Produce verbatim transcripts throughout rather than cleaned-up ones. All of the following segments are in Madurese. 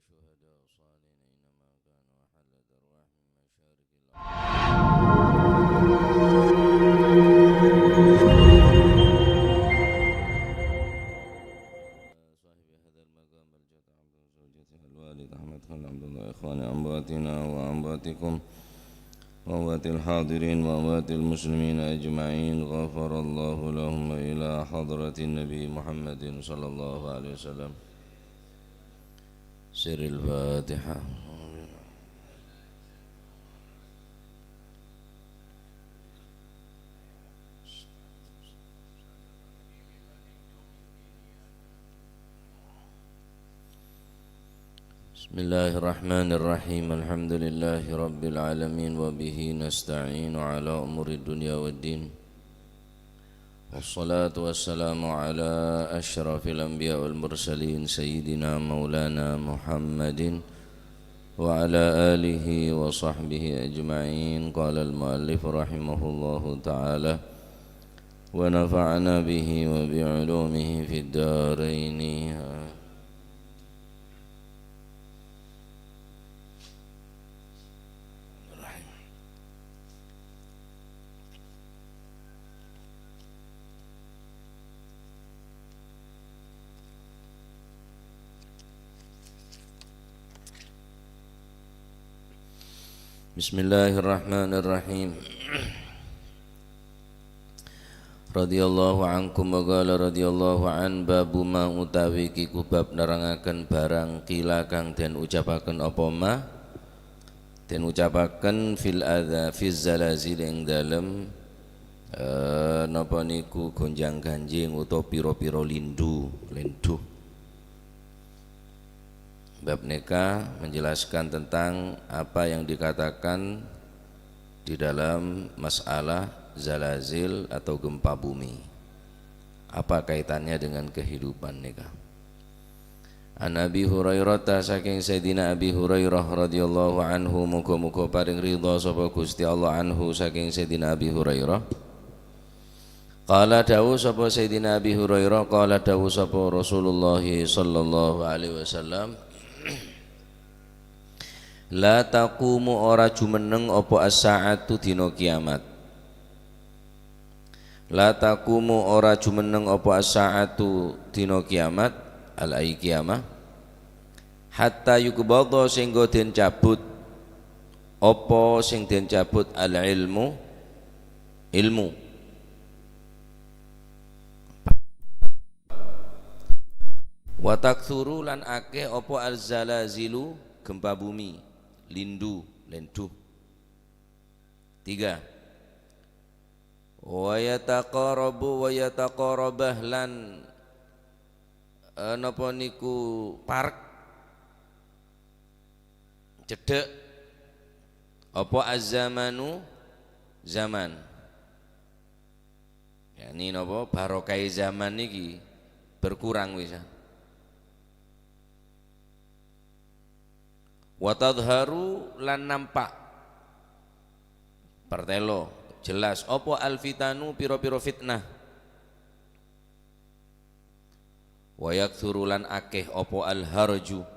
شهداء صالحين أينما كانوا وحلت أرواحهم مشارق الأرض. صاحب هذا المقام بل جاءت عبده وزوجته الوالد أحمد خان عبد الله إخوان أمواتنا وأمواتكم وأموات الحاضرين وأموات المسلمين أجمعين، غفر الله لهم، إلى حضرة النبي محمد صلى الله عليه وسلم. سر الفاتحة. بسم الله الرحمن الرحيم. الحمد لله رب العالمين، وبه نستعين على أمور الدنيا والدين. والصلاة والسلام على أشرف الأنبياء والمرسلين سيدنا مولانا محمد وعلى آله وصحبه أجمعين. قال المؤلف رحمه الله تعالى: ونفعنا به وبعلومه في الدارين. Bismillahirrahmanirrahim. Radhiyallahu ankum wa qala radhiyallahu an, babu ma utawi kiku bab nerangaken barang kila kang den ucapaken apa ma, den ucapaken fil adza, fiz zalazil ing dalem, eh, napa niku gonjang-ganjing utawa pira-pira lindu, lendu. Bab neka menjelaskan tentang apa yang dikatakan di dalam masalah zalazil atau gempa bumi. Apa kaitannya dengan kehidupan neka? An Abi Hurairah, ta saking Sayyidina Abi Hurairah radhiyallahu anhu, muga-muga paring ridha sapa Gusti Allah anhu, saking Sayyidina Abi Hurairah. Qala, dawuh sapa Sayyidina Abi Hurairah, qala, dawuh sapa Rasulullah sallallahu alaihi wasallam, "La taqumu, ora jumenneng apa as-sa'atu dina kiamat." "La taqumu, ora jumenneng apa as-sa'atu dina kiamat, al-, ai kiamah, hatta yuqbadha, sehingga den cabut, apa sing den cabut, al-ilmu, ilmu. Wa taktsuru, lan akeh apa az-zalazilu, gempa bumi, lindu, lendu." Tiga. "Wa yataqarabu, wa yataqarabah," lan, eh, napa niku parek, cedhek, apa az-zamanu, zaman. Yakni napa, barokah zaman niki berkurang wisan. "Wa tadhharu," lan nampak, pertelo, jelas, apa al-fitanu, pira-pira fitnah. "Wa yaktsuru," lan akeh, apa al-haraju,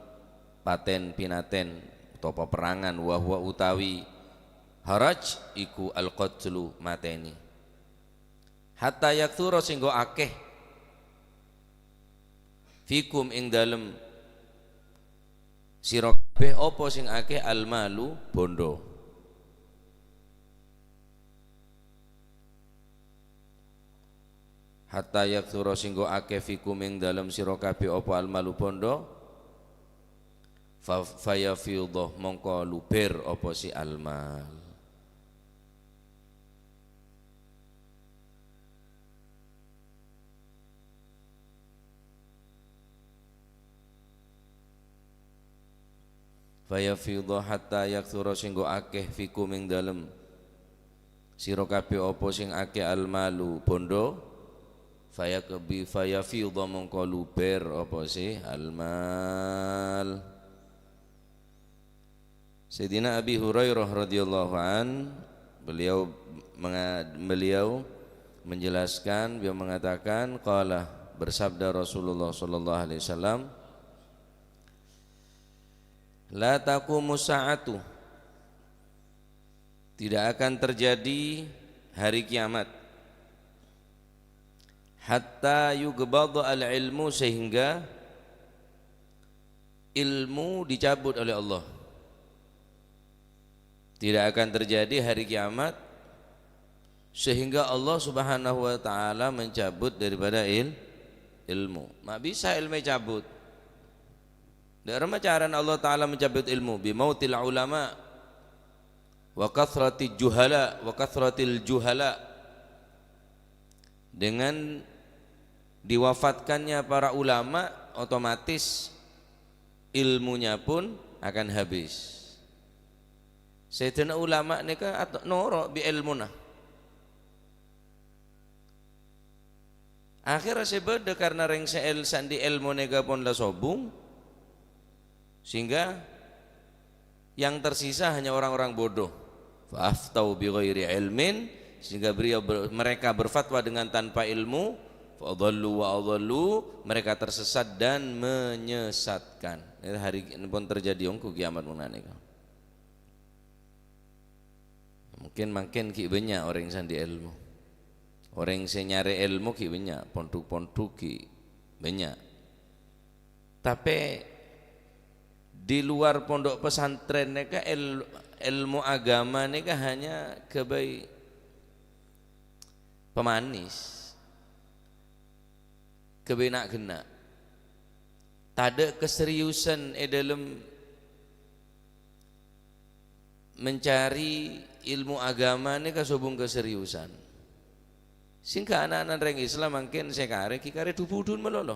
paten-pinaten utawa peperangan, wa huwa utawi haraj iku al-qatlu, mateni. "Hatta yaktsura," sehingga akeh, "fikum," ing dalem sira kabeh, apa sing akeh, "al-malu," bondo. "Hatta yaktsura," sehingga akeh, "fikum," ing dalem sira kabeh, apa, "al-malu," bondo. Fa-, fayafidha, mongko luber apa si al-mal. Fayafidha hatta yaktsura, sehingga akeh, fikum ing dalem sira kabeh apa sing akeh, al-malu, bondo. Fayakbi-, fayafidha, mongko luber apa sih, al-mal. Sayyidina Abi Hurairah radhiyallahu an, beliau menga-, beliau menjelaskan, beliau mengatakan, qala, bersabda Rasulullah sallallahu alaihi wasallam, La taqumus sa'atu, tidak akan terjadi hari kiamat, hatta yuqbadal ilmu, sehingga ilmu dicabut oleh Allah. Tidak akan terjadi hari kiamat sehingga Allah Subhanahu wa Ta'ala mencabut daripada il-, ilmu. Ma' bisa ilmu cabut. Dâ' remma carana Allah Ta'ala mencabut ilmu? Bimautil ulama wa kathrati juhala, wa kathratil juhala. Dengan diwafatkannya para ulama, otomatis ilmunya pun akan habis. Saèddhâna ulama nèka at-, noro' bi' èlmona. Akhèrra sè bâdâ karna rèng sè èl-, sè andi' èlmo nèka pon la sobung, sehingga yang tersisa hanya orang-orang bodoh. Fa aftau bi ghairi ilmin, sehingga beliau ber-, mereka berfatwa dengan tanpa ilmu, fa adallu wa adallu, mereka tersesat dan menyesatkan. Ini hari ini pon terjadi ongghu kiamat mangkana nèka. Mungkin mangkèn ghi' bânnya' orèng sè andi' èlmo. Orèng sè nyarè èlmo ghi' bânnya', pondhuk-pondhuk ghi' bânnya'. Tapè di luar pondok pesantren nèka èl-, èlmo agama nèka hanya ghâbây pemanis, ghâbây na'-ghenna'. Tadâ' kaseriusan è dâlem mencari ilmu agama nèka sobung kaseriusan. Sehingga ana'-ana' rèng Islam mangkèn sè karè, ghi' karè dhu-budhun malolo.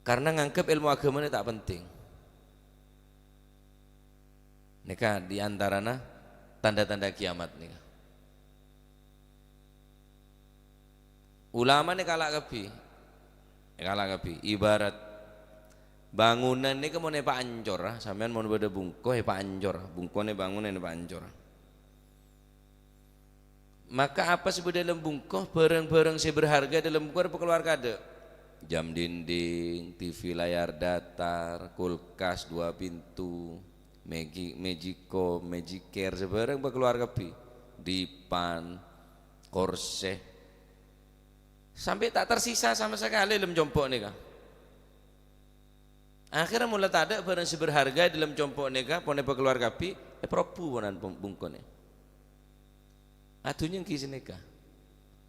Karna nganggep ilmu agama nèka ta' penting. Nèka di antarana tanda-tanda kiamat nèka. Ulama nèka èkala' kabbhi. Èkala' kabbhi. Ibarat bangunan nèka mon èpaancor, ah, sampèyan mon bâdâ bungko èpaancor, bungkona bangunan èpaancor. Maka apa sè bâdâ dâlem bungko, bârâng-bârâng sè berharga dâlem bungko èpakalowar kaadâ'. Jam dinding, T V layar datar, kulkas dua pintu, megi-, Magicom, Magicare, sabârâng èpakalowar kabbhi. Dipan, korsè. Sampè' ta' tersisa sama sakalè dâlem compo' nèka. Akhèrra mola tadâ' bârâng sè berharga è dâlem compo' nèka, pon èpakalowar kabbhi, èparobhu ponan pung-, bungkona. Adhunnya èngghi sanèka.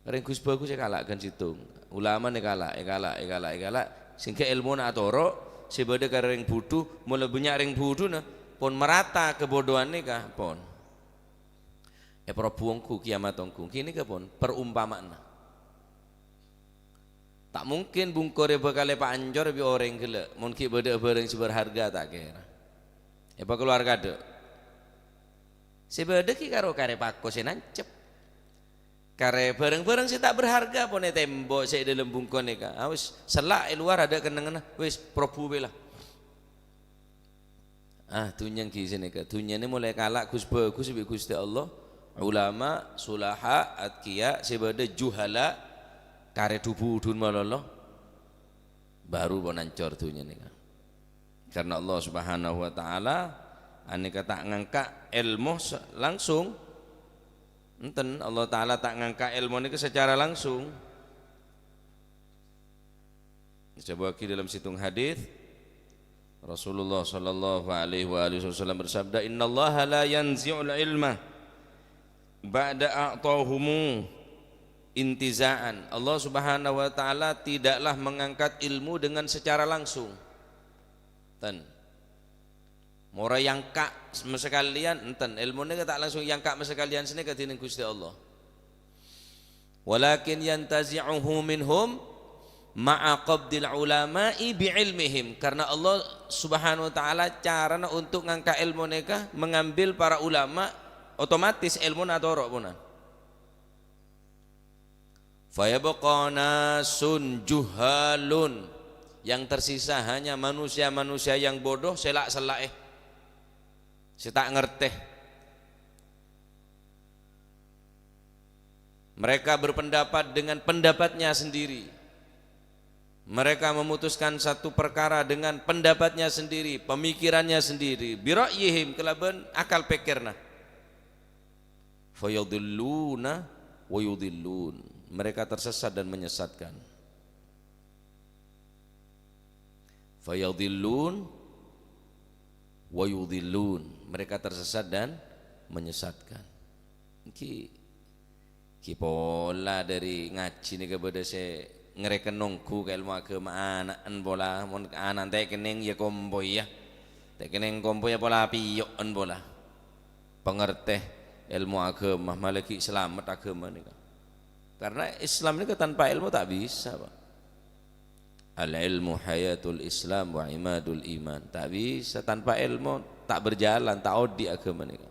Rèng ghus-bhâghus èkala' ghân sèttong. Ulama èkala', èkala', èkala', èkala', sehingga èlmona atoro', sè bâdâ ka rèng budhu, mola bânnya' rèng budhuna, pon marata kabodhowan nèka, pon. Èparobhu ongghu, kiamat ongghu. Ghânèka pon, perumpama'anna. Ta' mungkin bungko rè bhâkal èpaancor bi' orèng ghellâ', mon ghi' bâdâ bârâng sè berharga ta' kèra. Èpakalowar kaadâ'. Sè bâdâ ghi' karo karè pako sè nancep. Karè bârâng-bârâng sè ta' berharga pon è tembok sè è dâlem bungko nèka. Ah, wis, sella' è lowar adâ' kennengnganna. Wis, parobhu bhâi la. Ah, dhunnya èngghi sanèka. Dhunnyana mola èkala' ghus-bhâghus bi' Ghustè Allah. Ulama, sulaha, atqiya, sè bâdâ juhala, karè dhu-budhun malolo. Baru pon ancor dhunnya nèka. Karna Allah Subhanahu wa Ta'ala anèka ta' ngangka' èlmo sa-, langsung. Enten, Allah Ta'ala ta' ngangka' èlmo nèka secara langsung. Èsabbuwaghi dâlem sèttong hadis, Rasulullah sallallahu alaihi wa alihi wasallam bersabda, "Innallaha la yanzi'ul ilma ba'da a'tahumu intiza'an." Allah Subhanahu wa Ta'ala tidaklah mengangkat ilmu dengan secara langsung. Ten. Mora èyangka' s-, masakalèyan, enten. Èlmona ta' langsung èyangka' masakalèyan sanèka dhinèng Ghustè Allah. "Walakin yantazi'uhu minhum ma'a qabdil ulama'i bi'ilmihim." Karena Allah Subhanahu wa Ta'ala carana untuk ngangka' èlmo nèka, mengambil para ulama, otomatis èlmona atoro' ponan. "Fayabqa nasun juhalun." Yang tersisa hanya manusia-manusia yang bodoh, sè la'-sella'è, sè ta' ngartè. Mereka berpendapat dengan pendapatnya sendiri. Mereka memutuskan satu perkara dengan pendapatnya sendiri, pemikirannya sendiri, bi ra'yihim, kalabân akal pèkkèrra. Fayadhilluna wa yudhillun. Mereka tersesat dan menyesatkan. Fayadhillun wa yudhillun. Mereka tersesat dan menyesatkan. Ènggi, ènggi pola dhâri ngajhi nèka bâdâ sè ngarèken ongghu ka èlmo aghâma ana'en pola. Mon ana' ta' kennèng, iyâ kompoy, iyâ. Ta' kennèng kompoy, iyâ pola piyo'en pola. Pangartè èlmo aghâma, malar ghi' salamet aghâma nèka. Karena Islam nèka tanpa èlmo ta' bisa, Pak. "Al-ilmu hayatul Islam wa imadul iman." Ta' bisa, tanpa èlmo ta' berjalan, ta' odi' aghâma nèka.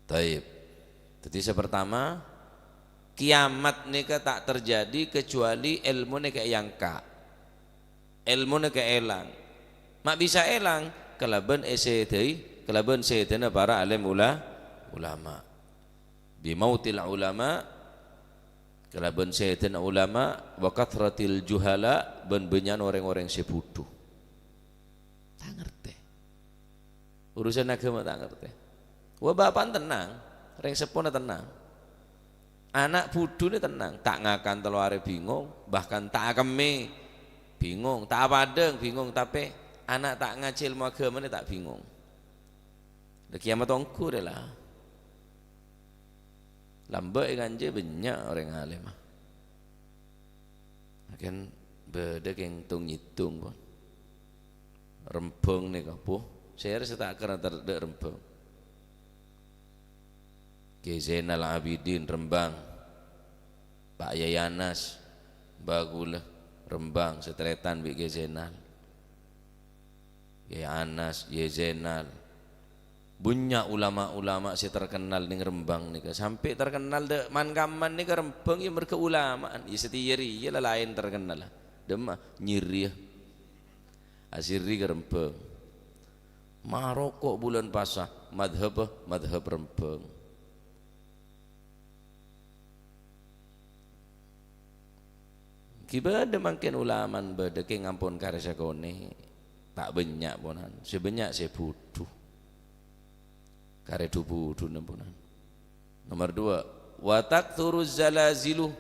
Taib. Dhâddhi, sè pertama, kiamat nèka ta' terjadi kecuali èlmo nèka èangka'. Èlmo nèka èlang. Ma' bisa èlang kalabân èsèdhâi, kalabân sèdhâna para alim ula-, ulama. Bimautil ulama, kalabân sèdhâna ulama, wa kathratil juhala, bân bânnya'na orèng-orèng sè bhudhu. Ta' ngartè. Urusan aghâma ta' ngartè. Wa, bapa'na tennang, rèng seppona tennang. Ana' bhudhuna tennang, ta' ngakan tello arè bingong, bahkan ta' akemmè bingong, ta' apadhâng bingong, tapè ana' ta' ngajhi èlmo aghâmana ta' bingong. Lha, kiamat ongghu rè la. Lambâ' èkanjâ bânnya' orèng alim. Mangkèn bâdâ kèng tong-ngètong, pon. Rembhâng nèka, bu, sèra sè ta' kèra tadâ' Rembhâng. Kè Zainal Abidin Rembang, Pak Yai Anas, Bagula Rembang, sè tarètan bi' Kè Zainal. Yai Anas, Yai Zainal. Bânnya' ulama-ulama sè terkenal neng Rembang nèka. Sampè' terkenal dâ' man-kamman nèka Rembang, iyâ, merghâ ulama'an. Iyâ, satèya rèya la laèn terkenal. Dâmma, nyèri, iyâ. Asèrri ka Rembang. Maroko' bulân pasa, madhâbbhâ, madhâb Rembang. Ghi bâdâ mangkèn ulama'an bâdâ kèng ampon karè sakonè', ta' bânnya', ponan. Sè bânnya' sè bhudhu. Karè dhu-bhudhuna, ponan. Nomor dua, "Wa taktsuru zalazilu."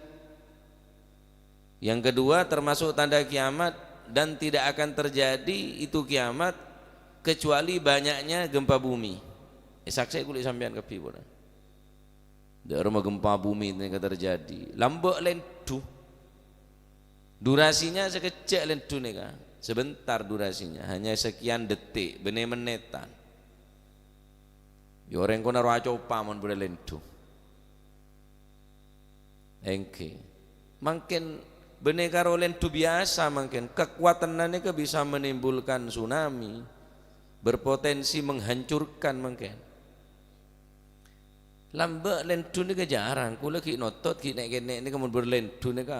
Yang kedua, termasuk tanda kiamat dan tidak akan terjadi itu kiamat kecuali banyaknya gempa bumi. Èsaksè' kulâ sampèyan kabbhi, ponan. Dâ' remma gempa bumi nèka terjadi. Lambâ' lèndhu. Durasinya sakejjhâ' lèndhu nèka. Sebentar durasinya, hanya sekian detik, bânnè mennètan. Yâ orèng kona rowa copa mon bâdâ lèndhu. Ènggi. Mangkèn bânnè karo lèndhu biyasa mangkèn. Kakowadhânna nèka bisa menimbulkan tsunami, berpotensi menghancurkan mangkèn. Lambâ' lèndhu nèka jhârâng, kulâ ghi' notot, ghi' nè'-kènè' nèka mon bâdâ lèndhu nèka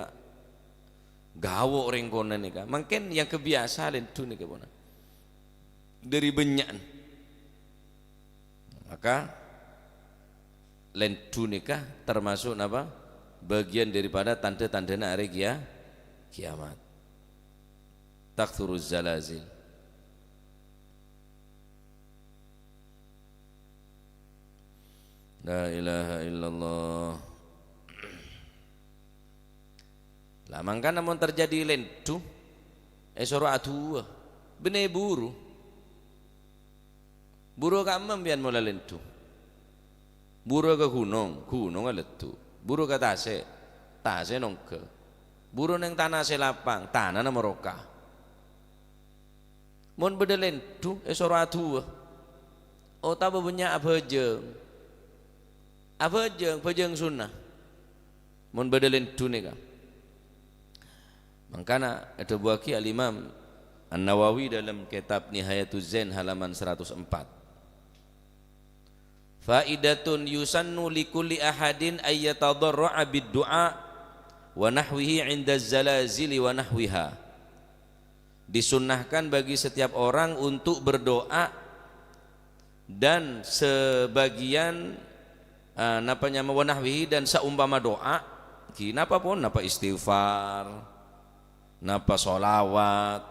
gawo' rèng kona nèka. Mangkèn yang kebiyasa lèndhu nèka pona. Dâri bânnya'an. Maka lèndhu nèka termasuk napa? Bagian daripada tandhâ-tandhâna arè kiya-, kiyamat. Takthuruz zalazil. La ilaha illallah. Lah, mangkana mon terjadi lèndhu, èsoro adu'a. Bânnè buru. Buru ka emma sampèyan mola lèndhu? Buru ka ghunong, ghunongnga leddhu'. Buru ka tasè', tasè'na ongghâ. Buru neng tana sè lapang, tanana maroka. Mon bâdâ lèndhu, èsoro adu'a, otabâ bânnya' abhâjâng. Abhâjâng, bhâjâng sunnah. Mon bâdâ lèndhu nèka. Mangkana èdhâbuwâghi Al-Imam An-Nawawi dalam kitab Nihayatuz Zain halaman seratus empat. Faidatun yusannu li kulli ahadin ayyatadarra'a bid du'a wa nahwihi 'inda zalazili wa nahwiha. Disunnahkan bagi setiap orang untuk berdoa dan sebagian, eh, napa nyama wa nahwihi dan seumpama doa, ghi napa pon, napa istighfar, Napa sholawat.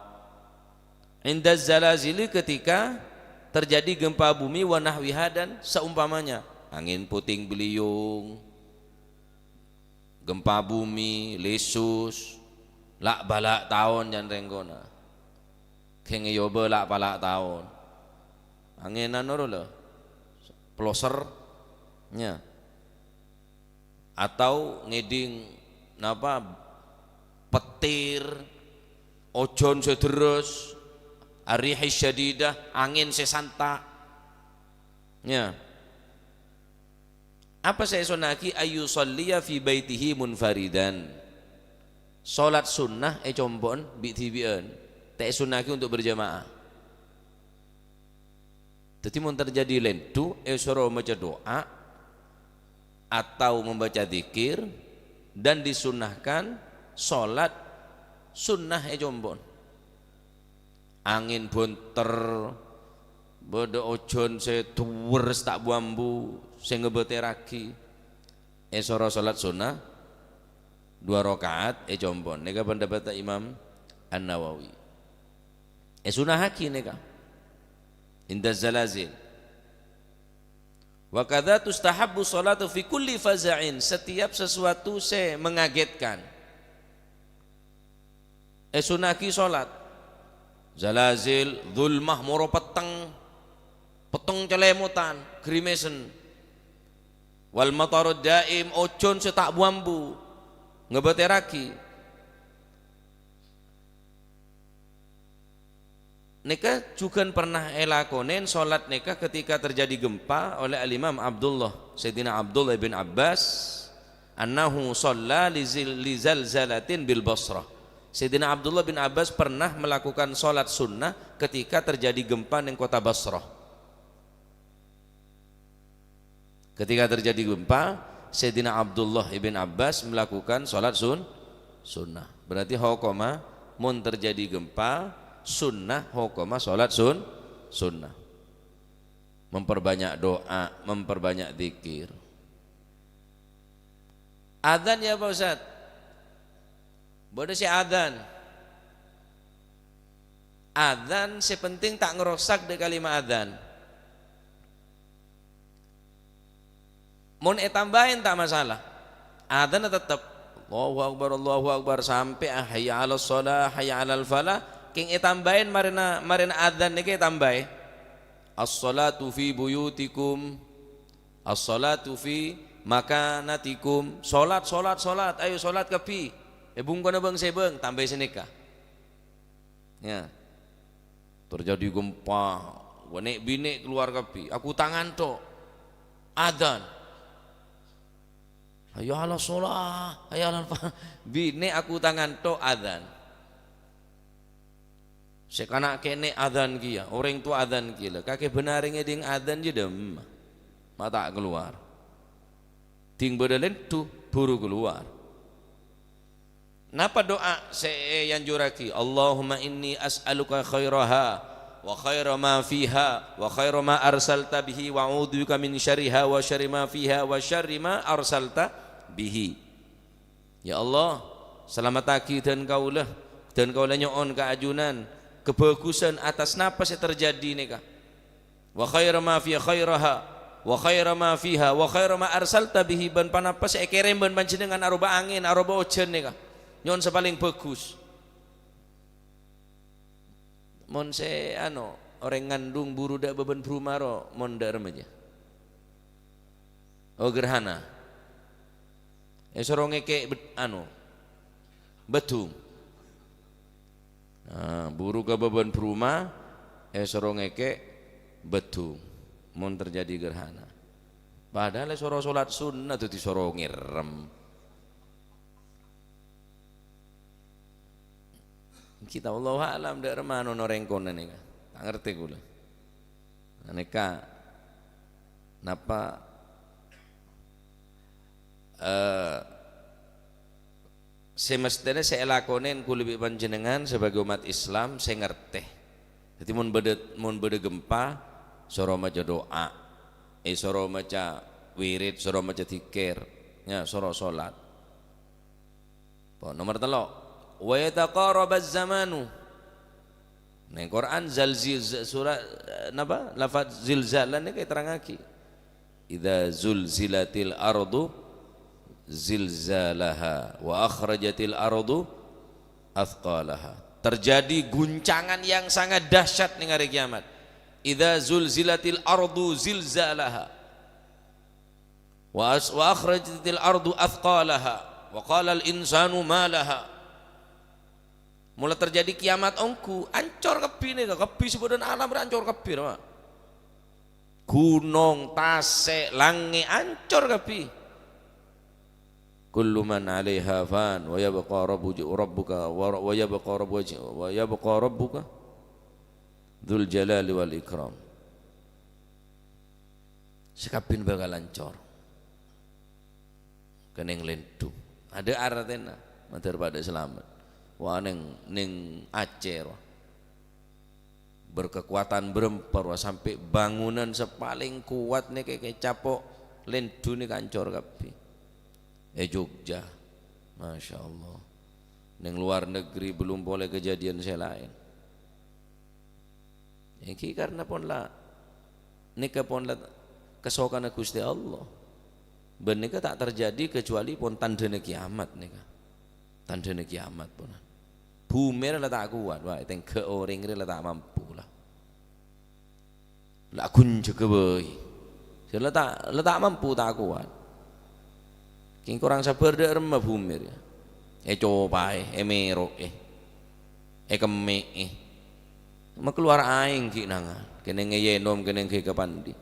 Inda zalazili, ketika terjadi gempa bumi, wa nahwiha, dan seumpamanya. Angin puting beliung, gempa bumi, lesus, la'-bala' taon can rèng kona. Kèng èobâ la'-pala' taon. Angin anu ro lho. Ploser. Nya. Atau ngèdhing napa, petir, ojon sè dherres, ar-rihis syadidah, angin sè santa'. Nya. Apa sè èsunnahaghi? Ayyushalliya fi baitihi munfaridan. Salat sunnah è compo'en bi'-dhibi'en. Ta' èsunnahaghi untuk berjamaah. Dhâddhi, mon terjadi lèndhu, èsoro maca doa atau membaca dzikir, dan disunnahkan salat sunnah è compo'en. Angin bhunter, bâdâ ojon sè duwâr ta' bu-ambu, sè ngabâtèrraghi, èsoro salat sunnah dua rakaat è compo'en. Nèka pendapatta Imam An-Nawawi. Èsunnahaghi nèka. Inda zalazil. Wa kadza tustahabbu sholatu fi kulli faza'in, setiap sesuatu sè mengagetkan. Èsunnahaghi sholat. Zalazil, zulmah, moro petteng. Petteng calèmotan, grimèsen. Wal matarud daim, ojon sè ta' bu-ambu. Ngabâtèrraghi. Nèka jhughân pernah èlakonè sholat nèka ketika terjadi gempa oleh Al-Imam Abdullah, Sayyidina Abdullah bin Abbas, annahu shalla li zil-, li zalzalatin bil Basrah. Sayyidina Abdullah bin Abbas pernah melakukan sholat sunnah ketika terjadi gempa neng kota Basrah. Ketika terjadi gempa, Sayyidina Abdullah ibn Abbas melakukan sholat sun-, sunnah. Berarti hokoma, mon terjadi gempa, sunnah hokoma sholat sun-, sunnah. Memperbanyak doa, memperbanyak zikir. Adzan ya, Pak Ustaz? Bâdâ sè adzan. Adzan sè penting ta' ngrosak dâ' kalima adzan. Mon ètambâi ta' masalah. Adzanna tettep, "Allahu Akbar, Allahu Akbar," sampè' "Hayya 'alas shalah, hayya 'alal falah." Kèng ètambâi marèna, marèna adzan nèka ètambâi, "As-shalatu fi buyutikum, as-shalatu fi makanatikum." Sholat, sholat, sholat. Ayo sholat kabbhi. È bungkona bâng-sèbâng, tambâi sanèka. Ya. Terjadi gempa, nè'-binè' kalowar kabbhi, aku tangan tok. Adzan. "Hayya 'alas shalah, hayya 'alal falah." Binè' aku tangan tok, adzan. Sè kana' kènè' adzan kèya, orèng towa adzan kèya la. Kakè bân arè ngèdhing adzan jâ' dâmma. Ma' ta' kalowar. Dhing bâdâ lèndhu, buru kalowar. Napa doa sè èanjurraghi? "Allahumma inni as'aluka khairaha wa khaira ma fiha wa khaira ma arsalta bihi wa a'udzubika min syarriha wa syarri ma fiha wa syarri ma arsalta bihi." Ya Allah, salamettaghi dân kaulâ, dân kaulâ nyo'on ka ajunan kabhâghusân atas napa sè terjadi nèka. Wa khaira ma fiha khairaha, wa khaira ma fiha, wa khaira ma arsalta bihi, bân ponapa sè èkèrèm bân Panjhennengngan aropa angèn, aropa ojhân nèka. Nyo'on sè palèng bhâghus. Mon sè, ano, orèng ngandung buru dâ' bâbân bârumah ro, mon dâ' remma jâ. Oh, gerhana. Èsoro ngèkè' bed-, ano, bâdung. Nah, buru ka bâbân bârumah, èsoro ngèkè' bâdung. Mon terjadi gerhana. Padahal èsoro sholat sunnah, dâddhi soro ngèrèm. Kita, wallahu a'lam, dâ' remma nèka orèng kona nèka. Ta' ngartè kaulâ. Nah, nèka, napa, eh, sè mestèna sè èlakonè kaulâ bi' panjhennengngan sebagai umat Islam sè ngartè. Dâddhi, mon bâdâ, mon bâdâ gempa, soro maca doa, eh, soro maca wirid, soro maca dzikir, ya, soro sholat. Pon nomor tello'. "Wa yataqarabaz zamanu." Neng Quran zalzil, z-, surat, eh, napa? Lafaz zilzalah nèka èterrangaghi. "Idza zulzilatil ardu zilzalaha wa akhrajatil ardu atsqalaha." Terjadi guncangan yang sangat dahsyat neng hari kiamat. "Idza zulzilatil ardu zilzalaha." Wa as-, "wa akhrajatil ardu atsqalaha, wa qalal insanu ma laha." Mola terjadi kiamat ongghu, ancor kabbhi nèka, kabbhi sè bâdâ è alam rè ancor kabbhi, Pak. Ghunong, tasè', langngè', ancor kabbhi. "Kullu man 'alaiha fan, wa yabqa rabbu-, rabbuka, wa, wa yabqa rabbu-, wa yabqa rabbuka dzul jalali wal ikram." Sakabbhiyânna bhâkal ancor. Kenning lèndhu. Adâ' artèna, mandhâr padâ salamet. Wah, neng, neng Aceh, rowa. Berkekuatan beremper, rowa, sampè' bangunan sè palèng kowat nèka kè-, kècapo' lèndhu nèka ancor kabbhi. È Jogja, Masya Allah. Neng luar negeri belum polè kejadian sè laèn. Èngghi karna pon la, nèka pon la kasokanna Ghustè Allah. Bân nèka ta' terjadi kecuali pon tandhâna kiamat nèka. Tandhâna kiamat pon. Bhumè rè la ta' kowat, wah, tèngghâ' orèng rè la ta' mampu la. La ghunjhâghâ bhâi. Sè la ta', la ta' mampu, ta' kowat. Kèng korang sabbhâr dâ' remma bhumè rè. Ècopaè, èmèro'è, èkemmè'è. Makalowar aèng ghi' nangan, kenning èyènom, kenning ghi' kapandhi.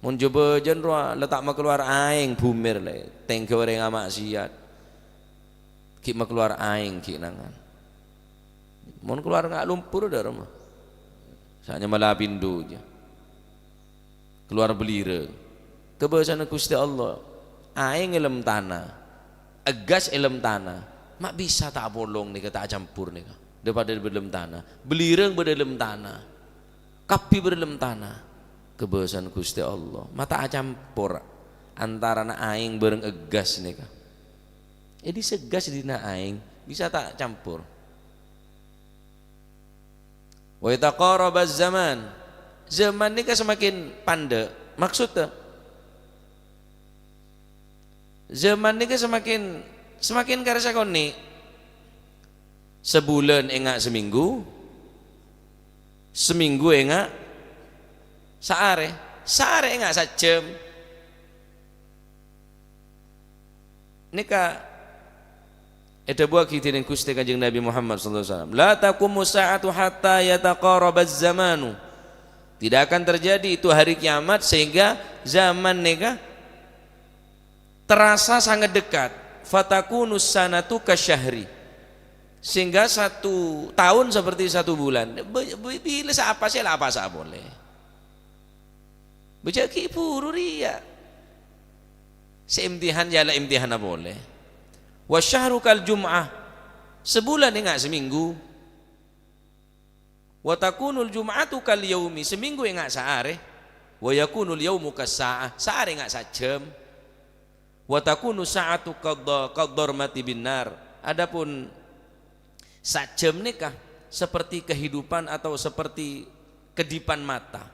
Mon jhâ-bâjhân rowa la ta' makalowar aèng bhumè rè, tèngghâ orèng ama'siyat. Ghi' makalowar aèng ghi' nangan. Mon kalowar nga' lumpur dâ' remma. Sa'nya mala pindhu jâ. Kalowar belirâng. Kabâsana Ghustè Allah. Aèng è lem tana. Èggas è lem tana. Ma' bisa ta' apolong nèka, ta' acampor nèka. Dâ-, padâ bâdâ lem tana. Belirâng bâdâ lem tana. Kabbhi bâdâ lem tana. Kabâsana Ghustè Allah. Ma' ta' acampor antarana aèng bhâreng èggas nèka. È dissa' èggas è dinna' aèng, bisa ta' campor. "Wa yataqarabaz zaman." Zaman nèka semakin pandâ'. Maksudda, zaman nèka semakin, semakin karè sakonè'. Sabulân enga' samènggu, samènggu enga' saarè, saarè enga' sajhâm. Nèka èdhâbuwaghi dènèng Ghustè Kanjeng Nabi Muhammad sallallahu alaihi wasallam, "La taqumu sa'atu hatta yataqarabaz zamanu." Tidak akan terjadi itu hari kiamat sehingga zaman nèka terasa sangat dekat. "Fatakunu sanatu kasyahri." Sehingga satu tahun seperti satu bulan. Bi-, bi-, bilâ sapa sè la apasa polè. Bâjâ ghi' buru rèya. Sè imtihan ya la imtihana polè. "Wa syahru kal jum'ah." Sabulân enga' samènggu. "Wa takunul jum'atu kal yaumi." Samènggu enga' saarè. "Wa yakunul yaumu kas sa'ah." Saarè enga' sajhâm. "Wa takunu sa'atu kadha-, kadharmati bin nar." Adapun sajhâm nèka seperti kehidupan atau seperti kedipan mata.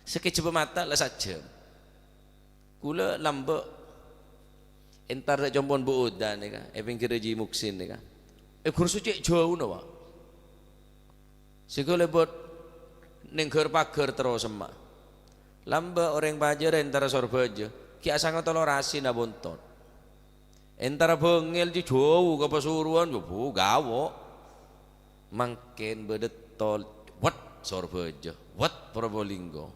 Sakejjhâbbhâ mata la sajhâm. Kaulâ lambâ' entar dâ' compo'na Bu Uda nèka, è pèngghirra Haji Muksin nèka. È ghursu cè' jhâuna, Pak. Sèngko' lèbât nèngghâr paghâr terro semma'. Lambâ' orèng pajhârâ entara Sorbhâjâ, ghi' asanga tello rasi nabontot. Entara bângèl jhâ-, jhâu ka Pasuruan, jhâ-, bu-, gawo'. Mangkèn bâdâ tol, wet Sorbhâjâ, wet Probolinggo.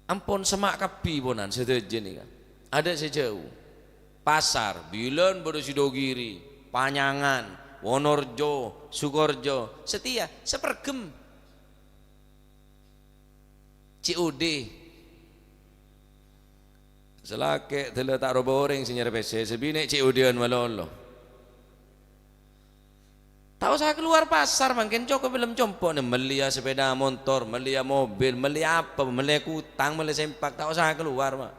Ampon semma' kabbhi ponan sadhâjâ nèka. Adâ' sè jhâu. Pasar, bilân bâdâ Sidogiri, Panyangan, Wonorejo, Sukorejo, satèya saperghem. C O D. Salakè' dâlla ta' roba orèng sè nyarè pèssè, sè binè' C O D-an malolo. Ta' osa kalowar pasar mangkèn, cokop è lem compo'na, mellèya sepeda montor, mellèya mobil, mellèya apa, mellèya kutang, mellèya sempak, ta' osa kalowar, Pak.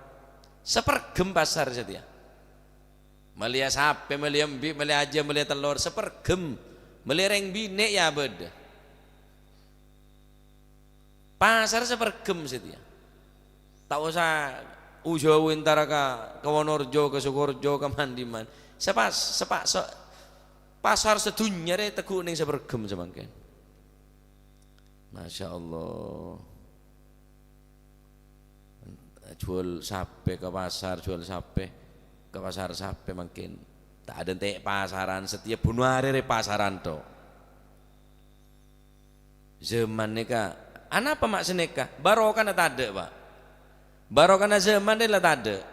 Saperghem pasar satèya. Mellèya sapè, mellèya embi', mellèya ajâm, mellèya tellor, saperghem. Mellè rèng binè' ya bâdâ. Pasar saperghem satèya. Ta' osa u-jâu entara ka, ka Wonorejo, ka Sukorejo, ka man-dimman. Sepas-, sepa-, se-, pasar sadhunnya rè tegghu' neng saperghem samangkèn. Masya Allah. Jhuwâl sapè ka pasar, jhuwâl sapè ka pasar sapè mangkèn. Ta' adântè' pasaran, satèya bhunarè rè pasaran, to. Zaman nèka, anapa ma' sanèka? Barokana tadâ', Pak. Barokana zaman rè la tadâ'.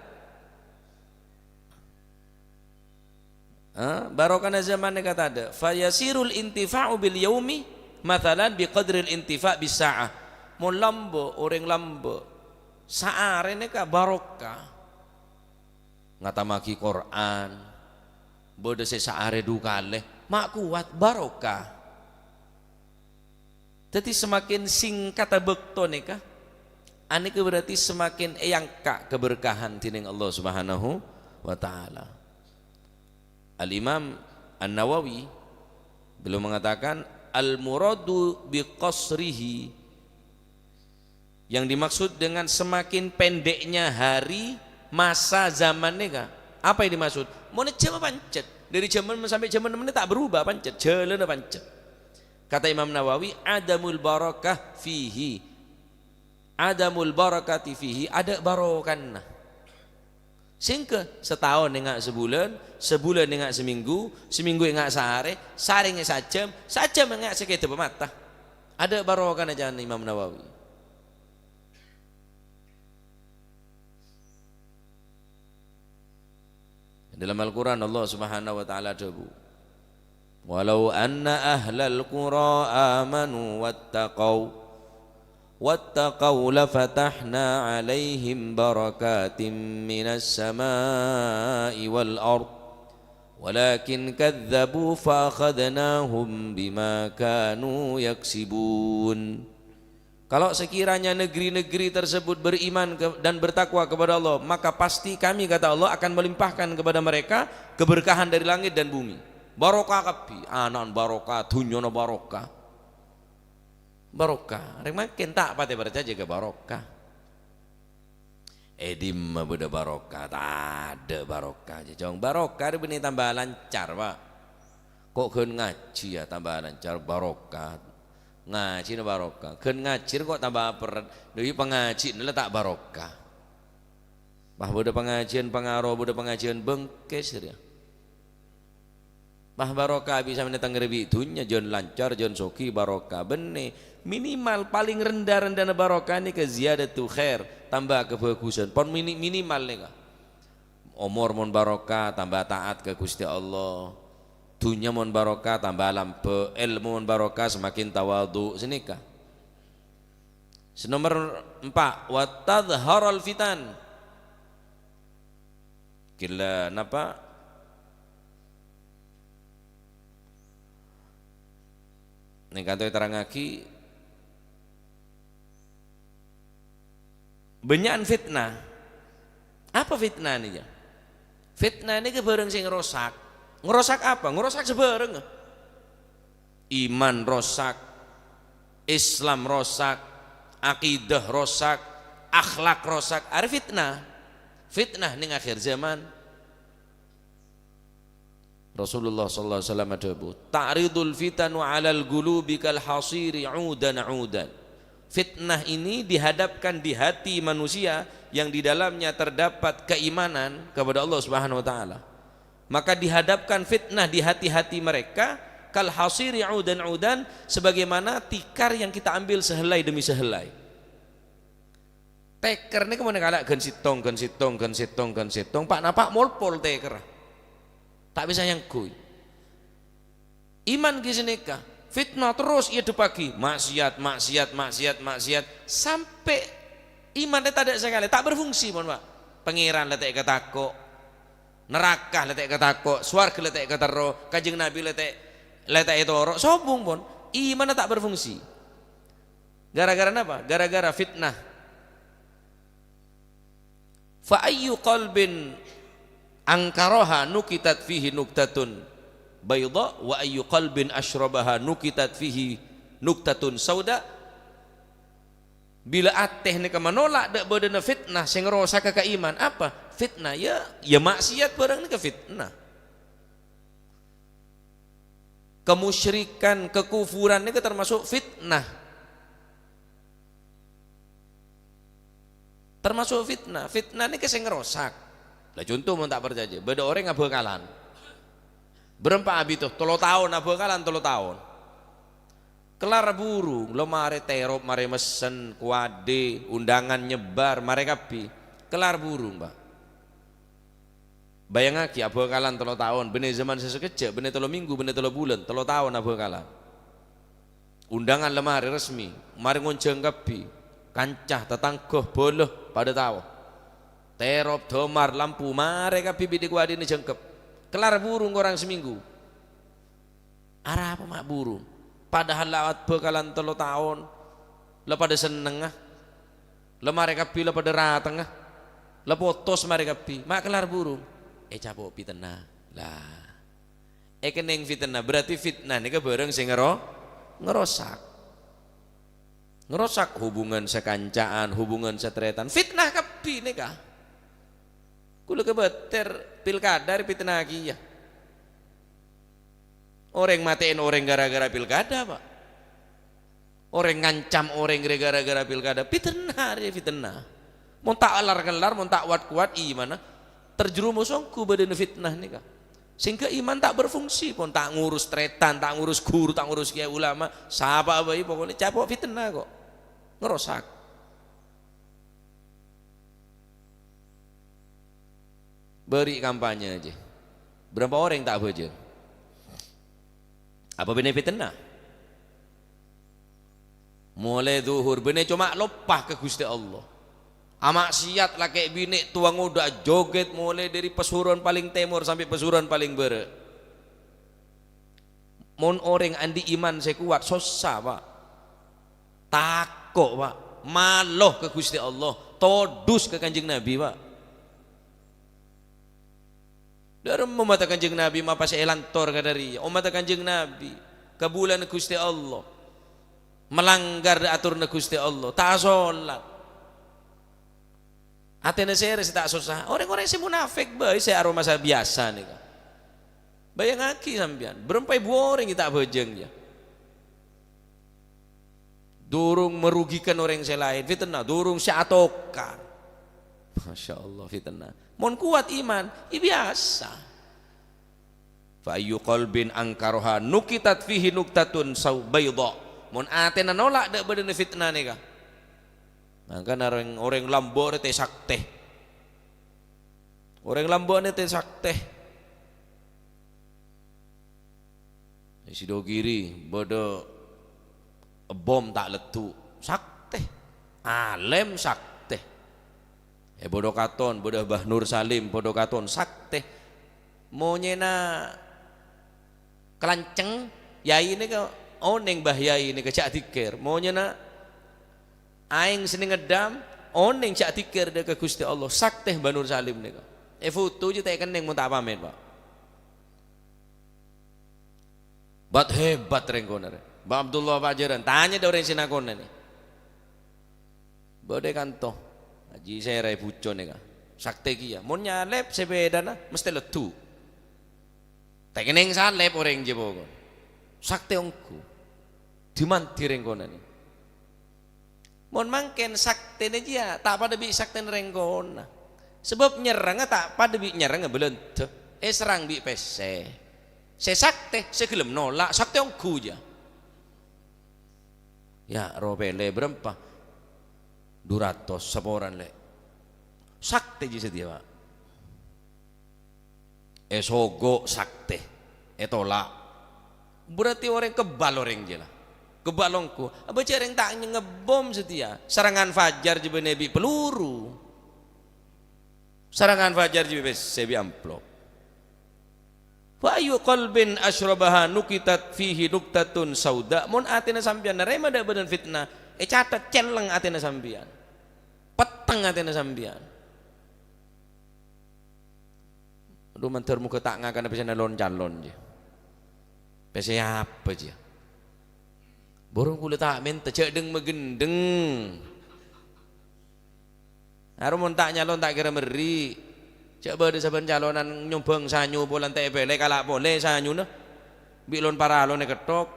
Ha? Barokana zaman nèka tadâ'. Fayasirul intifa'u bil yaumi, matsalan, bi qadril intifa' bis sa'ah. Mon lambâ', orèng lambâ', saarè nèka barokah. Ngatamaghi Qur'an, bâdâ sè saarè du kalè, ma' kowat, barokah. Dhâddhi, semakin singkatta bâkto nèka, anèka berarti semakin èangka' keberkahan dhinèng Allah Subhanahu wa Ta'ala. Al-Imam An-Nawawi beliau mengatakan, "Al-muradu bi qasrihi," yang dimaksud dengan semakin pendeknya hari, masa, zaman nèka. Apa yang dimaksud? Mon jhâmma pancet. Dâri jhâman sampai jhâman menè ta' berubah pancet. Jhâlânna pancet. Kata Imam Nawawi, "Adamul barakah fihi." "Adamul barakati fihi," adâ' barokana. Sèngghâ sataon ènga' sabulân, sabulân ènga' samènggu, samènggu ènga' saarè, saarè ènga' sajâm, sajâm ènga' sakèdâ pamatta. Adâ' barokana, ca'na Imam Nawawi. Dalam Al-Qur'an Allah Subhanahu wa Ta'ala adhâbu, "Walau anna ahlal qura amanu wattaqau, wattaqau lafatahna 'alaihim barakatim minas sama'i wal ard, walakin kadzdzabu fa akhadznahum bima kanu yaksibun." Kalau sekiranya negeri-negeri tersebut beriman ke-, dan bertakwa kepada Allah, maka pasti Kami, kata Allah, akan melimpahkan kepada mereka keberkahan dari langit dan bumi. Barokah kabbhi, ana'na barokah, dhunnyana barokah. Barokah. Rèng mangkèn ta' patè parcajâ ka barokah. È dimma bâdâ barokah? Tadâ' barokah, jhâjhâng. Barokah rè bânnè tamba lancar, Pak. Ko' ghân ngajhi, ya, tamba lancar, barokah. Ngajhina barokah. Ghân ngajhi rè ko' tamba apèrrèt. Dâri pangajhiyanna la ta' barokah. Pas bâdâ pangajhiyân pangaro, bâdâ pangajhiyân bengkes, rèya. Pas barokah bisa menetang rebi' dunnya, jân lancar, jân sogi, barokah. Bânnè, minimal palèng renda-rendana barokah nèka ziyadatu khair, tamba kabhâghusân. Pon mini-, minimal nèka. Omor mon barokah, tamba taat ka Ghustè Allah. Dunnya mon barokah, tamba lambâ'. Èlmo mon barokah, semakin tawadhu'. Sanèka. Sè nomer empa', "Wa tadhharal fitan." Ghellâ' napa? Nèng kanto èterrangngaghi, bânnya'an fitnah. Apa fitnah nèka? Fitnah nèka bârâng sè ngrosak. Ngrosak apa? Ngrosak sabârâng. Iman rosak, Islam rosak, akidah rosak, akhlak rosak, arè fitnah. Fitnah nèng akhir zaman. Rasulullah sallallahu alaihi wasallam adhâbu, "Ta'ridul fitanu 'alal qulubi kal hasiri 'udan 'udan." Fitnah ini dihadapkan di hati manusia yang di dalamnya terdapat keimanan kepada Allah Subhanahu wa Ta'ala. Maka dihadapkan fitnah di hati-hati mereka, kal hasiri 'udan 'udan, sebagaimana tikar yang kita ambil sehelai demi sehelai. Tèkèr nèka mon èkala' ghân sèttong, ghân sèttong, ghân sèttong, ghân sèttong, pa'-napa' molpol tèkèrra. Ta' bisa nyangghuy. Iman ghi' sanèka, fitnah terros èadhebbhâghi, maksiat, maksiat, maksiat, maksiat, sampè' iman rè tadâ' sakalè, ta' berfungsi, pon, Pak. Pangèran la ta' èkatako', naraka la ta' èkatako', sowarghâ la ta' èkaterro, Kanjeng Nabi la ta', la ta' ètoro', sobung, pon. Imanna ta' berfungsi. Gara-gara napa? Gara-gara fitnah. Fa ayyu qalbin Angkaraha nukitat fihi nuktatun baidha, wa ayyu qalbin asyrabaha nukitat fihi nuktatun sauda. Bilâ atè nèka manolak dâ' bâdâna fitnah sè ngarosaka ka iman, apa? Fitnah, ya, ya maksiat bârâng nèka fitnah. Kemusyrikan, kekufuran nèka termasuk fitnah. Termasuk fitnah. Fitnah nèka sè ngarosak. Lah, conto mon ta' parcajâ, bâdâ orèng abhâkalan. Bârâmpa abit, tello taon abhâkalan, tello taon. Kellar burung, lo marè terop, marè messen, kowadhi, undangan nyebar, marè kabbhi. Kellar burung, Pak. Bâjângaghi, abhâkalan tello taon, bânnè zaman sè sakejjhâ', bânnè tello minggu, bânnè tello bulân, tello taon abhâkalan. Undangan la marè resmi, marè ngonjhâng kabbhi, kanca, tatangghâ, bhâlâ, padâ tao. Terop, dâmar, lampu, marè kabbhi bi' dhi-kowadhina jhângkep. Kellar burung korang samènggu. Arapa ma' burung? Padahal la abhâkalan tello taon, la padâ sennengnga. La marè kabbhi la padâ ratengnga. La potos marè kabbhi. Ma' kellar burung. Ècapo' fitnah. Lah. Èkennèng fitnah, berarti fitnah nèka bârâng sè ngaro-, ngarosak. Ngarosak hubungan sakancaan, hubungan satarètan. Fitnah kabbhi nèka. Kaulâ kabâter pilkada èpitnahaghi, ya. Orèng matè'è orèng ghârâ-ghârâ pilkada, Pak. Orèng ngancam orèng rè ghârâ-ghârâ pilkada. Fitnah rè, fitnah. Mon ta' lar-kellar, mon ta' wat-kowat imanna, terjerumus ongghu bâdâna fitnah nèka. Sehingga iman ta' berfungsi pon, ta' ngurus tarètan, ta' ngurus ghuru, ta' ngurus kèyaè ulama, sapa bhâi pokokna ècapo' fitnah kok. Ngarosak. Bâri' kampanye jiyâ. Bârâmpa orèng ta' abhâjâng? Apa bânnè fitnah? Molaè dhuhur bânnè coma loppa ka Ghustè Allah. Amaksiat lakè' binè', towa ngodâ, ajogèt molaè dâri pasurowan palèng tèmor sampè' pasurowan palèng bârâ'. Mon orèng andi' iman sè kowat, sossa, Pak. Tako', Pak. Malo ka Ghustè Allah. Todus ka Kanjeng Nabi, Pak. Dâremma ommatta Kanjeng Nabi mapa sè èlantor ka dâriyâ. Ommatta Kanjeng Nabi, kabulâna Ghustè Allah. Malanggar atorranna Ghustè Allah. Ta' asolat. Atèna sèra sè ta' sossa? Orèng-orèng sè monafèk bhâi sè aromasa biyasa nèka. Bâjângaghi sampèyan, bârâmpa èbu orèng ta' abhâjâng, ya. Durung merugikan orèng sè laèn, fitnah. Durung sè atokar. Masya Allah, fitnah. Mon kowat iman, ya biyasa. Fa ayyu qalbin angkaraha nukitat fihi nuktatun sau-, baidha. Mon atèna nolak dâ' bâdâna fitnah nèka. Mangkana rèng-, orèng lambâ' rè tè-saktè. Orèng lambâ' nè tè-saktè. È Sidogiri bâdâ bom ta' leddhu', saktè. Alèm saktè. È Bodokaton bâdâ Mbah Nur Salim, Bodokaton, saktè. Monyèna kalanceng, yai nèka onèng, Mbah Yai nèka jhâ' dhikir. Monyèna aèng sènèng ngeddhâm, onèng jhâ' dhikir dâ' ka Ghustè Allah. Saktè Mbah Nur Salim nèka. Èfoto jiyâ ta' èkennèng mon ta' pamèt, Pak. Bat hebat rèng konè rè. Mbah Abdullah Pajaran, tanya dâ' orèng sè nakona nè. Bâdâ è kanto. Haji Sèra è Bucon nèka. Saktè kèya. Mon nyalèp sapèdana, mestè leddhu'. Ta' kennèng salèp orèng jiyâ pokok. Saktè ongghu. Dimman-dimman rèng konè nè. Mon mangkèn saktèna jiyâ ta' padâ bi' saktèna rèng konè. Sabâb nyerrangnga ta' padâ bi' nyerrangnga bâlândhâ. Èserrang bi' pèssè. Sè saktè, sè ghellem nolak, saktè ongghu jiyâ. Ya, ro pèlè bârâmpa? Du ratos saporana, Lè'. Saktè jiyâ satèya, Pak. Èsogo' saktè, ètolak. Berarti orèng kebbhâl orèng jiyâ la. Kebbhâl ongghu. Abâ' jhâ' rèng ta' ngebom satèya. Sarangan fajar jiyâ bânnè bi' peluru. Sarangan fajar jiyâ pèssè bi' amplop. Fa ayyu qalbin asyrabaha nukitat fihi nuktatun sauda. Mon atèna sampèyan narèma dâ' bâdâna fitnah, ècatet cellèng atèna sampèyan. Petteng atèna sampèyan. Lu mandhâr moghâ ta' ngakana pèssèna lon-calon, jâ. Pèssè apa, jâ? Bhurung kaulâ ta' mènta, jhâ' dhâng-maghendhâng. Arowa mon ta' nyalon, ta' kèra merri'. Jhâ' bâdâ sabbhân calonan nyombhâng sanyu polana ta' èpèlè, kala' polè sanyuna. Bi' lon paralon èketthok.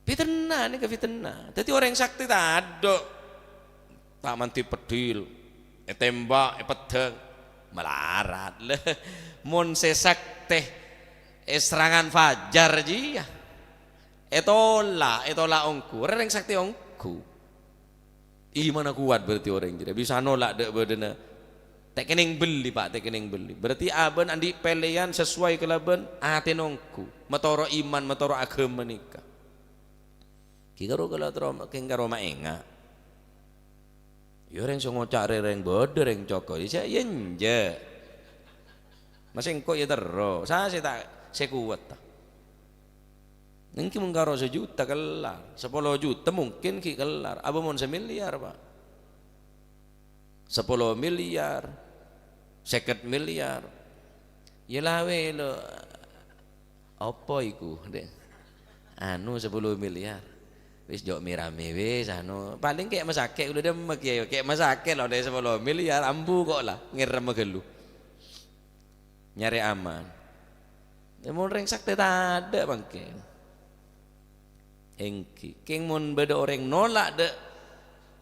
Fitna nèka fitna. Dhâddhi orèng saktè tadâ'. Ta' mandhi peddhil, ètèmbhâk, èpeddhâng. Malarat, lè. Mon sè saktè è serangan fajar jiyâ. Ètola', ètola' ongghu. Orèng saktè ongghu. Imanna kowat berarti orèng jârèya. Bisa nolak dâ' bâdâna. Ta' kennèng bellè, Pa', ta' kennèng bellè. Berarti abâ'na andi' pèlèyan sesuai kalabân atèna ongghu. Matoro' iman, matoro' aghâma nèka. Ghi' karo kala tro-, kèng karo maènga'. Ya, rèng sè ngoca' rè rèng bâdâ, rèng cokol. Ya, jhâ' iyâ enjâ'. Masè engko' ya terro. Sa sè ta', sè kowat, ta'? Èngghi mon karo sajuta kellar. Sapolo juta mungkin ghi' kellar. Apa mon samiliar, Pa'? Sapolo miliar, sèket miliar. Ya la wèlo. Apa iku, Dek? Anu, sapolo miliar. Wis, jhâ' mè-ramè, wis, anu. Palèng kè' masakè', kaulâ dhemmek, ya, kè' masakè' lho, Dek, sapolo miliar, ambu kok la, ngèrèm ghâllu. Nyarè aman. Ya, mon rèng saktè tadâ' mangkèn. Èngghi, kèng mon bâdâ orèng nolak dâ'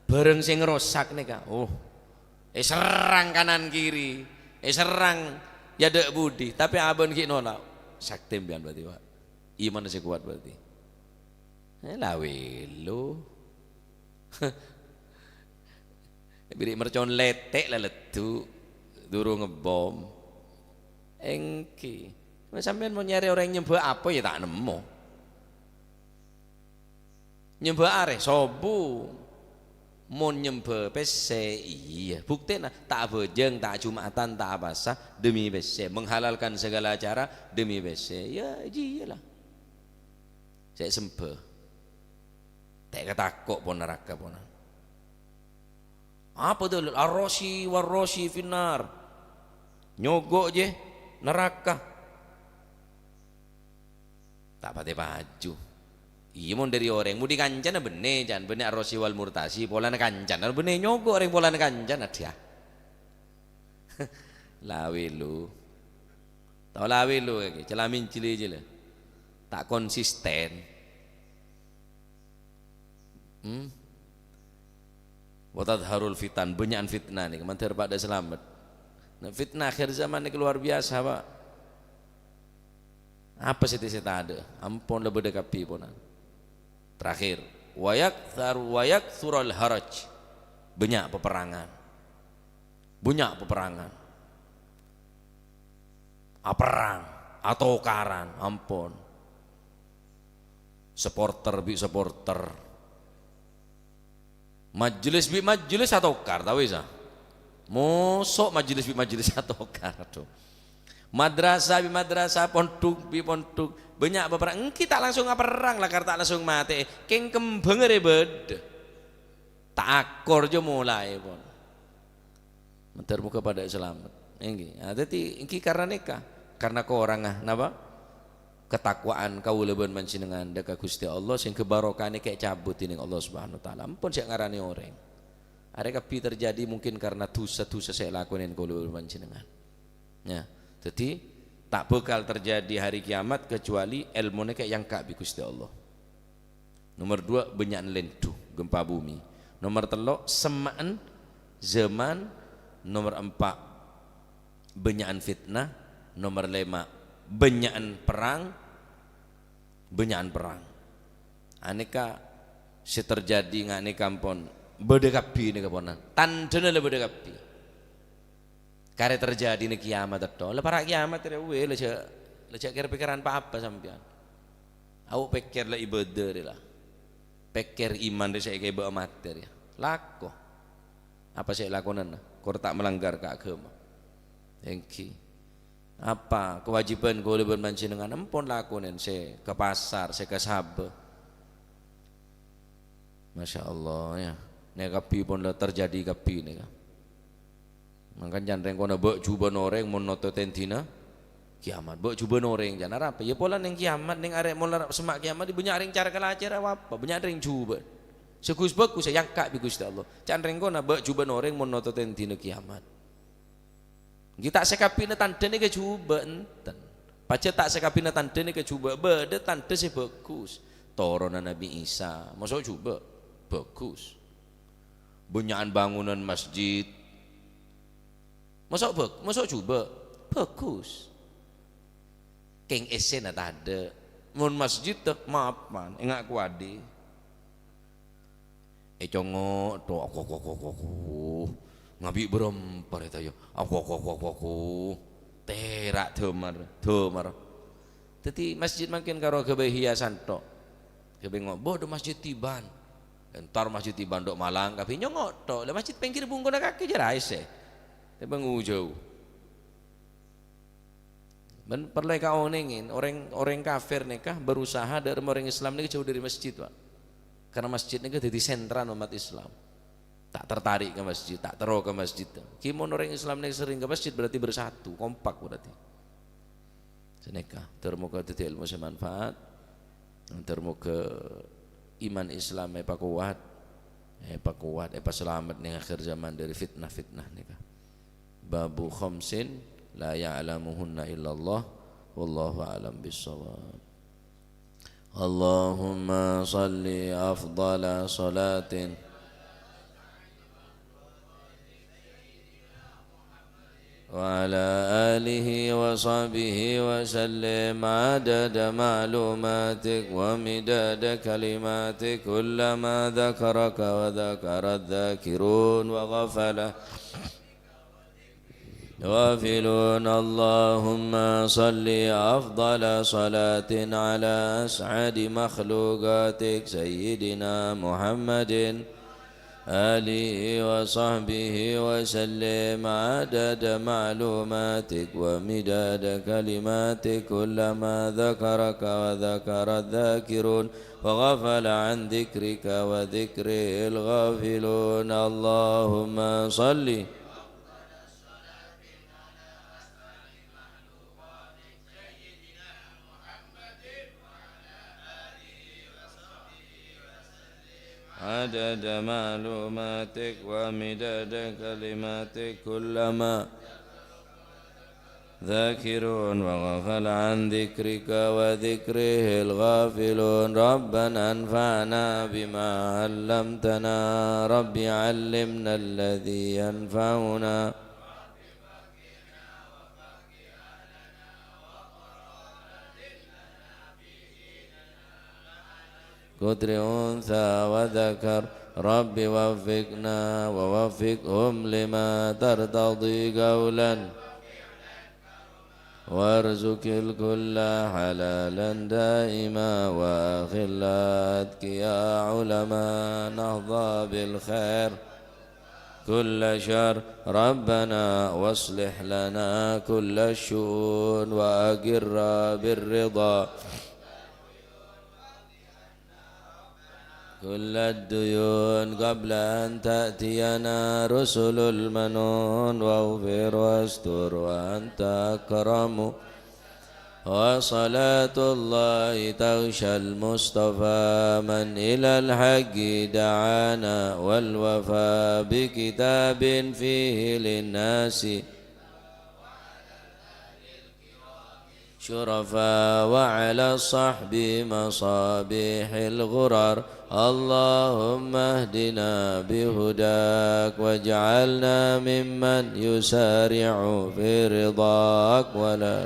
bhârâng sè ngrosak nèka, oh, èserrang kanan kiri, èserrang ya dâ' budi, tapè abâ'na ghi' nolak. Saktè sampèyan berarti, Pa'. Imanna sè kowat berarti. Eh, la wèlo. Biri' mercon lètè' la leddhu, duru ngebom. Èngghi. Sampèyan mon nyarè orèng nyembhâ apa ya ta' nemmo. Nyembhâ arè sobu. Mon nyembhâ pèssè, iyâ. Buktèna ta' abhâjâng, ta' ajumatan, ta' apasa, demi pèssè. Menghalalkan segala cara demi pèssè. Ya, jiyâ la. Sè sembhâ. Ta' èkatako' pon naraka ponan. Apa dalil? Ar-rashi war-rashi finnar. Nyogo' jè naraka. Ta' patè paju. Iyâ, mon dâri orèng, budi kancana bânnè, can, bânnè ar-rashi wal murtashi, polana kancana bânnè nyogo' orèng polana kancana, dhiyâ. La wèlo. Tao la wèlo kake, calamin jili jila. Ta' konsisten. Hmm? Wa tadharul fitan, bânnya'an fitnah nèka, mandhâr padâ salamet. Nah, fitnah akhir zaman nèka luar biasa, Pa'. Apa sè tè-, sè tadâ'? Ampon la bâdâ kabbhi ponan. Terakhir, wa yaktsar-, wa yaktsural haraj. Bânnya' peperangan. Bânnya' peperangan. Aperrang, atokaran, ampon. Supporter bi' supporter. Majelis bi' majelis atokar, tao wis, ah. Mosok majelis bi' majelis atokar, aduh. Madrasah bi' madrasah, pondhuk bi' pondhuk. Bânnya' peperangan. Èngghi ta' langsung aperrang, lakar ta' langsung matè. Kèng kembhângnga rè bâdâ. Ta' akor jâ molaè pon. Mandhâr moghâ padâ salamet. Èngghi. Nah, dhâddhi èngghi karna nèka. Karna korangnga, napa? Katakwaan kaulâ bân panjhennengngan dâ' ka Ghustè Allah sehingga barokahna kè' cabut dhinèng Allah Subhanahu wa Ta'ala. Ampon sè ngaranè orèng. Arè kabbhi terjadi mungkin karna dhusa-dhusa sè èlakonè kaulâ bân panjhennengngan. Ya, dhâddhi ta' bhâkal terjadi hari kiamat kecuali èlmona kè' èyangka' bi' Ghustè Allah. Nomor dua, bânnya'an lèndhu, gempa bumi. Nomor tello', semma'an zaman. Nomor empa', bânnya'an fitnah. Nomor lèma', bânnya'an perrang, bânnya'an perrang. Anèka sè terjadi nga' nèka ampon bâdâ kabbhi nèka ponan. Tandhâna la bâdâ kabbhi. Karè terjadina kiamat tèdhung. La para' kiamat rè, wè, la jhâ', la jhâ' kèr-pèkkèran pa-apa sampèyan. Ayo pèkkèr la ibadah rè la. Pèkkèr iman rè sè èkèbâ matè rè. Lako. Apa sè èlakonana? Kor ta' melanggar ka aghâma. Èngghi. Apa kewajiban kaulâ bân panjhennengngan ampon lakonè sè ka pasar, sè ka sabâ. Masya Allah, ya. Nèka kabbhi pon la terjadi kabbhi nèka. Mangkana can rèng kona bâ' jhubâ'ân orèng mon nototè dina kiamat. Bâ' jhubâ'ân orèng can arapa? Ya pola neng kiamat, neng arè mola semma' kiamat, bânnya' rèng car-kalacèra apa? Bânnya' rèng jhubâ'. Sè ghus-bhâghus èangka' bi' Ghustè Allah. Can rèng kona bâ' jhubâ'ân orèng mon nototè dina kiamat. Ènggi ta' sakabbhina tandhâ nèka jhubâ', enten. Pajhât ta' sakabbhina tandhâ nèka jhubâ', bâdâ tandhâ sè bhâghus. Toronanna Nabbhi Isa, moso' jhubâ'? Bhâghus. Bânnya'an bangunan masjid. Moso' bhâg-, moso' jhubâ'? Bhâghus. Kèng essèna tadâ'. Mon masjid, tè, mapan, ènga' kowadhi. Ècongo' tho, aku, aku, aku, aku, aku. Ngabi' bârâmpa rè taya. Aku, aku, aku, aku, aku. Tèra' dâmar, dâmar. Dhâddhi masjid mangkèn karo ghâbây hiasan tho. Ghâbây ngo-, bâdâ masjid Tiban. Entar masjid Tiban dâ' Malang, kabbhi nyongo' tho. Lah masjid pèngghir bungkona kakè jâ ra essè. Tèmbhâng ojhâu. Bân parlo èkaonèngè, orèng, orèng kafir nèka berusaha dâ' remma orèng Islam nèka jhâu dâri masjid, Pak. Karena masjid nèka dhâddhi sentra umat Islam. Ta' tertarik ka masjid, ta' terro ka masjid. Ghi mon orèng Islam nèka serrèng ka masjid berarti bersatu, kompak berarti. Sanèka, ter-moga dhâddhi èlmo sè manfaat. Ter-moga iman Islam èpakowat, èpakowat, èpasalamet neng akhir zaman dâri fitnah-fitnah nèka. Babu khamsin la ya'lamuhunna illallah, wallahu a'lam bissawab. Allahumma shalli afdhala shalatin وعلى آله وصحبه وسلم عدد معلوماتك ومداد كلماتك، كلما ذكرك وذكر الذاكرون وغفل الغافلون. اللهم صل أفضل صلاة على أسعد مخلوقاتك سيدنا محمد آله وصحبه وسلم عدد معلوماتك ومداد كلماتك، كلما ذكرك وذكر الذاكرون وغفل عن ذكرك وذكره الغافلون. اللهم صل عدد معلوماتك ومداد كلماتك، كلما ذاكرون وغفل عن ذكرك وذكره الغافلون. ربنا انفعنا بما علمتنا، رب علمنا الذي ينفعنا. ذكر أنثى وذكر، رب وفقنا ووفقهم لما ترتضي قولا، وارزق الكل حلالا دائما، وأخلاء أتقياء علماء نهضى بالخير كل شر. ربنا واصلح لنا كل الشؤون وأقر بالرضا كل الديون قبل أن تأتينا رسل المنون، واغفر واستر وأنت أكرم. وصلاة الله تغشى المصطفى من إلى الحق دعانا، والوفاء بكتاب فيه للناس شرفاء، وعلى الصحب مصابيح الغرر. اللهم اهدنا بهداك، واجعلنا ممن يسارع في رضاك، ولا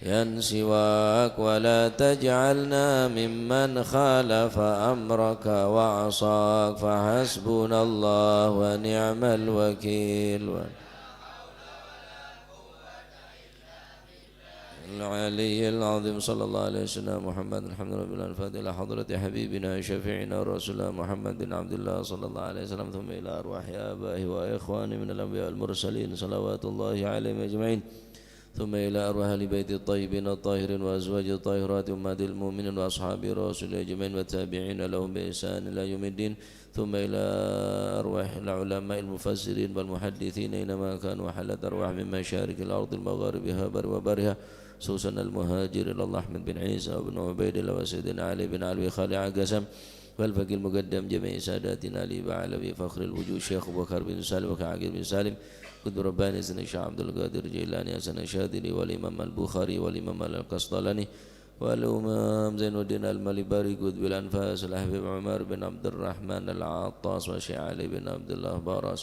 ينسواك، ولا تجعلنا ممن خالف أمرك وعصاك، فحسبنا الله ونعم الوكيل. العلي العظيم. صلى الله على سيدنا محمد. الحمد لله رب العالمين. الفاتحة إلى حضرة حبيبنا وشفيعنا رسول الله محمد بن عبد الله صلى الله عليه وسلم، ثم إلى أرواح آبائه وإخوانه من الأنبياء والمرسلين، صلوات الله عليهم أجمعين. ثم إلى أرواح أهل بيت الطيبين الطاهرين وأزواج الطاهرات أمهات المؤمنين وأصحاب رسول الله أجمعين والتابعين لهم بإحسان إلى يوم الدين. ثم إلى أرواح العلماء المفسرين والمحدثين أينما كانوا وحلت أرواح من مشارق الأرض ومغاربها وبرها وبحرها، خصوصا المهاجر إلى الله أحمد بن عيسى وابن عبيد الله وسيدنا علي بن علوي خالع قسم والفقيه المقدم جميع ساداتنا علي بعلوي فخر الوجود شيخ أبو بكر بن سالم وكعقيل بن سالم قطب رباني سيدنا الشيخ عبد القادر الجيلاني حسن الشاذلي والإمام البخاري والإمام القسطلاني والإمام زين الدين المالباري قطب الأنفاس الحبيب عمر بن عبد الرحمن العطاس والشيخ علي بن عبد الله براس،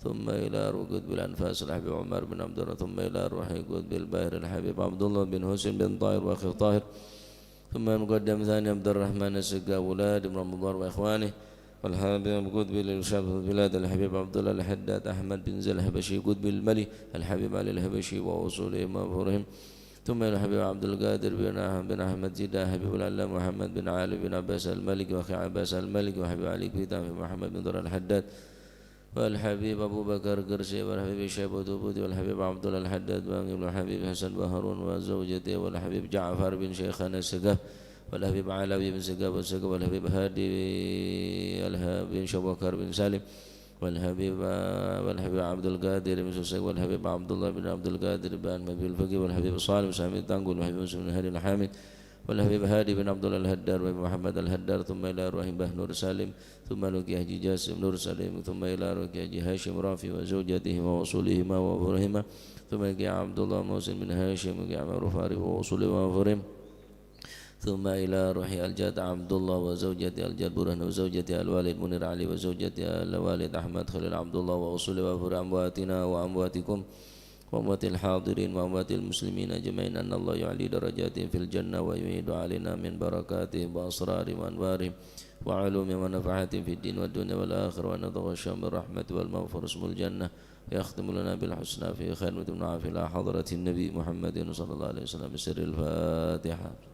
ثم إلى روح قطب الأنفاس الحبيب عمر بن عبد الرحمن، ثم إلى روح قطب البحر الحبيب عبد الله بن حسين بن طاهر وأخي طاهر، ثم المقدم ثاني عبد الرحمن السقا أولاد بن رمضان وإخوانه، والحبيب قطب الإرشاد في البلاد الحبيب عبد الله الحداد أحمد بن زيد الحبشي قطب الملي الحبيب علي الحبشي وأصولهم وفروعهم، ثم إلى الحبيب عبد القادر بن أح-، بن أحمد زيد حبيب العلامة محمد بن علي بن عباس المالكي وأخي عباس المالكي وحبيب علي كويتا محمد بن ضر الحداد، والحبيب أبو بكر قرشي، والحبيب الشيخ بوتوبوتي، والحبيب عبد الله الحداد بانغي، والحبيب حسن بهارون وزوجته، والحبيب جعفر بن شيخان السقاف، والحبيب علوي بن سقاف السقاف، والحبيب هادي الها-، بن شبكر بن سالم، والحبيب، والحبيب عبد القادر بن سوسك، والحبيب عبد الله بن عبد القادر بن حبيب الفقيه، والحبيب صالح بن سامي التانقل، والحبيب مسلم بن هادي الحامد، والحبيب هادي بن عبد الله الهدار، والحبيب محمد الهدار، ثم إلى روح باه نور سالم، ثم لقي حجي جاسم نور سليم، ثم إلى روح حجي هاشم رافي وزوجتهما وأصولهما وفروعهما، ثم لقي عبد الله محسن بن هاشم، لقي معروف عارف وأصولهما وفروعهما، ثم إلى روح الجد عبد الله وزوجته الجد برهان وزوجته الوالد منير علي وزوجته الوالد أحمد خليل عبد الله وأصوله وفروعه أمواتنا وأمواتكم وأموات الحاضرين وأموات المسلمين أجمعين، أن الله يعلي درجاتهم في الجنة ويعيد علينا من بركاتهم وأسرارهم وأنوارهم وعلومهم ونفحاتهم في الدين والدنيا والآخرة، وأن يتغشاهم بالرحمة والمغفرة واسم الجنة، ويختم لنا بالحسنى في خير متمنى في حضرة النبي محمد صلى الله عليه وسلم بسر الفاتحة.